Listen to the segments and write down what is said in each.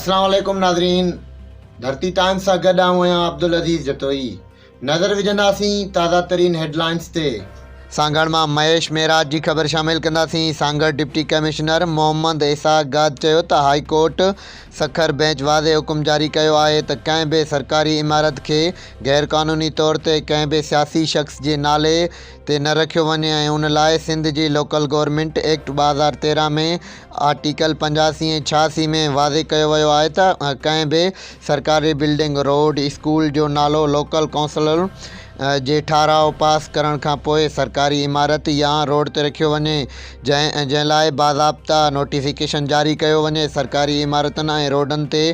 السلام عليڪم ناظرين ڌرتي ٽائمز سان گڏ آئون آهيان عبدالعزيز جتوئي نظر وجهنداسين تازه ترين هيڊلائنز تي. سانگهڙ مان مهيش معراج جي خبر شامل ڪنداسين، سانگهڙ ڊپٽي ڪمشنر محمد اسحاق گاد چيو ته هائي ڪورٽ سکر بينچ واضح حڪم جاري ڪيو آهي ته ڪنهن به سرڪاري عمارت کي غيرقانوني طور تي ڪنهن به سياسي شخص جي نالي تي نه رکيو وڃي ۽ ان لاء سنڌ جي لوڪل گورنمينٽ ايڪٽ 2013 ۾ آرٽيڪل 85 ۽ 86 ۾ واضح ڪيو ويو آهي ته ڪنهن به سرڪاري بلڊنگ، روڊ، اسڪول جو نالو لوڪل ڪائونسلن جي ٺهراء پاس ڪرڻ کان پوء سرڪاري عمارت يا روڊ تي رکيو وڃي جنهن لاء باضابطا نوٽيفڪيشن جاري ڪيو وڃي سرڪاري عمارتن ۽ روڊن تي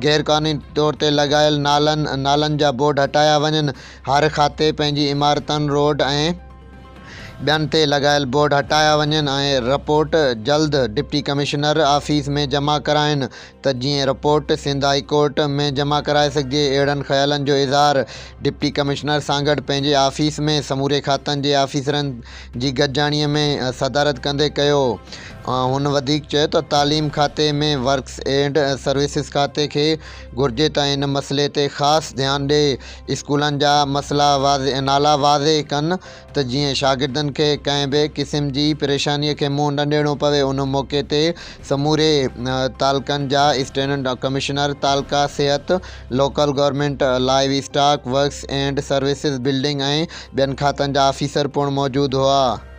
غيرقانوني طور تي لڳايل نالن نالن جا بورڊ هٽايا وڃن هر کاتي پنهنجي عمارتن روڊ ۽ ٻين تي لڳايل بورڊ هٽايا وڃن ۽ رپورٽ جلد ڊپٽي ڪمشنر آفيس ۾ جمع ڪرائين ته جيئن رپورٽ سنڌ هائي ڪورٽ ۾ جمع ڪرائي سگهجي. اهڙن خيالن جو اظهار ڊپٽي ڪمشنر سانگهڙ پنهنجي آفيس ۾ سموري کاتن جي آفيسرن جي گڏجاڻي ۾ صدارت ڪندي ڪيو. هن وڌيڪ چيو ته تعليم کاتي ۾ ورڪس اينڊ سروسز کاتي کي گهرجي ته ان مسئلي تي خاص ڌيان ڏئي اسڪولن جا مسئلا نالا واضح ڪن ته جيئن شاگردن کي ڪنهن به قسم جي پريشانيء کي منهن نه ڏيڻو پوي. ان موقعي تي سموري تعلقن جا اسٽينڊ ڪمشنر، تعلقه صحت، local government, livestock, works and services, building ۽ ٻين کاتن جا آفيسر پڻ موجود هئا.